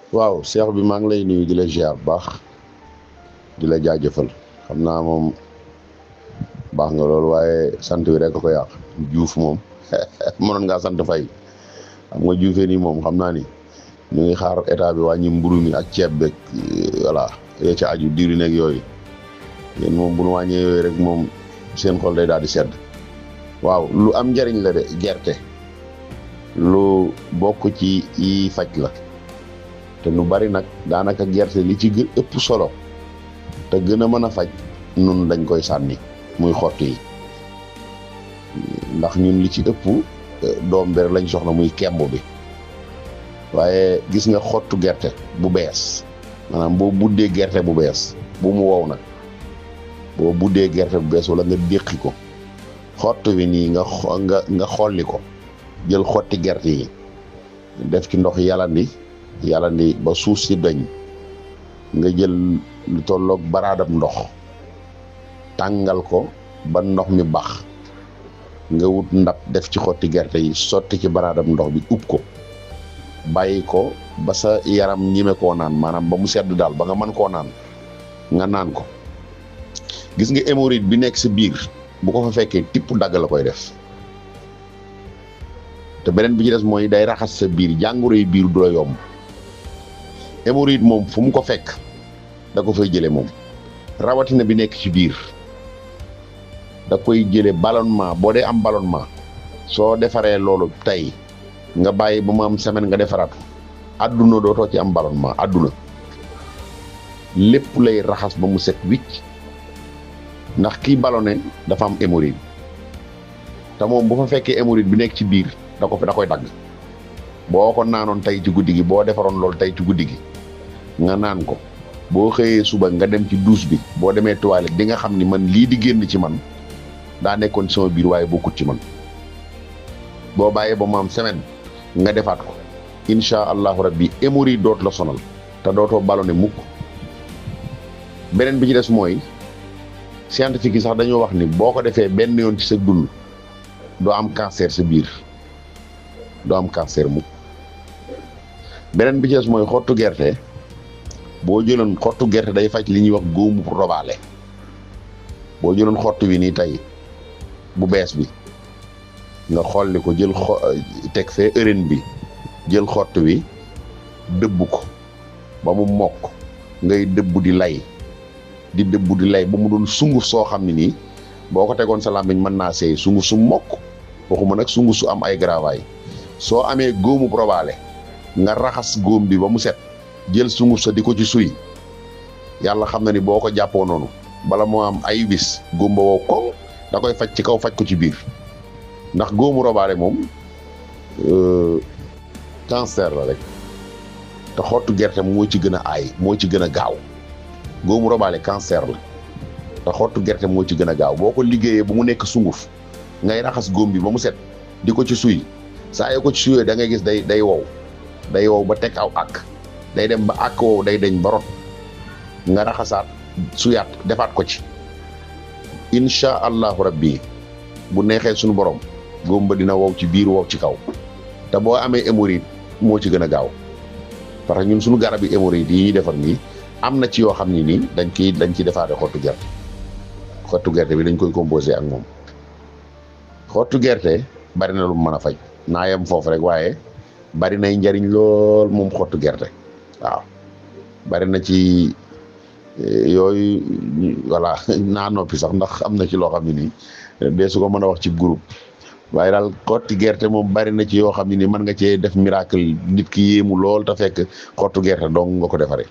waaw Cheikh bi maa ngi lay nuyu di la ziar bu baax di la jaajëfal xam naa moom baax nga loolu waaye sant wi rek a ko yàq Diouf moom mënoon ngaa sant Faye xam nga Dioufee nii moom xam naa ni ñu ngi xaar état bi wàññi mburu mi ak ceeb beeg voilà yee ca aju diwlin nekk yooyu yéen moom bu nu wàññee yooyu rek moom seen xol day daal di sedd waaw lu am njariñ la de gerte lu bokk ci yi faj la te lu bari nag daanaka gerte li ci ëpp solo te gën a mën a faj nun dañ koy sànni muy xott yi ndax ñun li ci ëpp doom bi rek lañ soxla muy kemb bi waaye gis nga xottu gerte bu bees maanaam boo buddee gerte bu bees bu mu wow nag boo buddee gerte bu bees wala nga déqi ko xott wi nii nga xolli ko jël xotti gerte yi def ci ndox yàllandi ba suuf si dañ nga jël lu tolloog baraadam ndox tàngal ko ba ndox mi bax nga wut ndab def ci xotti gerte yi sotti ci baraadam ndox bi ub ko bàyyi ko ba sa yaram ñime koo naan maanaam ba mu sedd daal ba nga mën koo naan nga naan ko gis nga hémorroïde bi nekk sa biir bu ko fa fekkee tipp dagg la koy def te beneen bi ci des mooy day raxas sa biir jàngoro yi biir du la yomb hémorroïde moom fu mu ko fekk da ko fay jële moom rawatina bi nekk ci biir da koy jële ballonnement boo dee am ballonnement soo defaree loolu tey nga bàyyi ba mu am semaine nga defaraat àdduna dootoo ci am ballonnement àdduna lépp lay raxas ba mu set wicc ndax kii ballonné dafa am hémorroïde te moom bu fa fekkee hémorroïde bi nekk ci biir da koy dagg boo ko naanoon tey ci guddi gi boo defaroon loolu tey ci guddi gi nga naan ko boo xëyee suba nga dem ci douche bi boo demee toilette di nga xam ni man lii di génn ci man daa nekkoon ci sama biir waaye bokkut ci man boo bàyyee ba mu am semaine nga defaat ko incha allahu rabbi hémorroïde doot la sonal te dootoo ballonné mukk beneen bi ci des mooy scientifique yi sax dañoo wax ni boo ko defee benn yoon ci sa dund doo am cancer sa biir doo am cancer mukk beneen bi ci des mooy xottu gerte boo jëloon xottu gerte day faj li ñuy wax góomu robaale boo jëloon xottu wi nii tey bu bees bi nga xolli ko jël teg fee ëreen bi jël xott wi dëbb ko ba mu mokk ngay dëbb di lay ba mu doon sunguf soo xam ne nii boo ko tegoon sa làmmiñ mën naa seey sunguf su mokk waxuma nag sunguf su am ay gravaay soo amee góomu robaale nga raxas góom bi ba mu set jël sunguf sa di ko ci suy yàlla xam na ni boo ko jàppoo noonu bala moo am ay bis góom ba wow koŋ da koy faj ci kaw faj ko ci biir ndax góomu robaale moom cancer la rek te xottu gerte moo ci gën a aay moo ci gën a gaaw góomu robaale cancer la te xottu gerte moo ci gën a gaaw boo ko liggéeyee bu mu nekk sunguf ngay raxas góom bi ba mu set di ko ci suy saa yoo ko ci suyee da ngay gis day wow ba teg aw àkk day dem ba àkk wow day deñ ba rot nga raxasaat suyaat defaat ko ci incha allahu rabbi bu neexee suñu borom góom ba dina wow ci biir wow ci kaw te boo amee hémorroïde moo ci gën a gaaw parce que ñun suñu garab yi hémorroïde yi ñuy defar nii am na ci yoo xam ne nii dañ ciy defaate xottu gerte bi dañ koy composé ak moom xottu gerte bari na lu mu mën a faj naa yem foofu rek waaye bari nay njariñ lool moom xottu gerte waaw bari na ci yooyu voilà naa noppi sax ndax am na ci loo xam ne nii dee su ko mën a wax ci groupe waaye daal xotti gerte moom bari na ci yoo xam ne ni mën nga cee def miracle nit ki yéemu lool te fekk xottu gerte dong nga ko defaree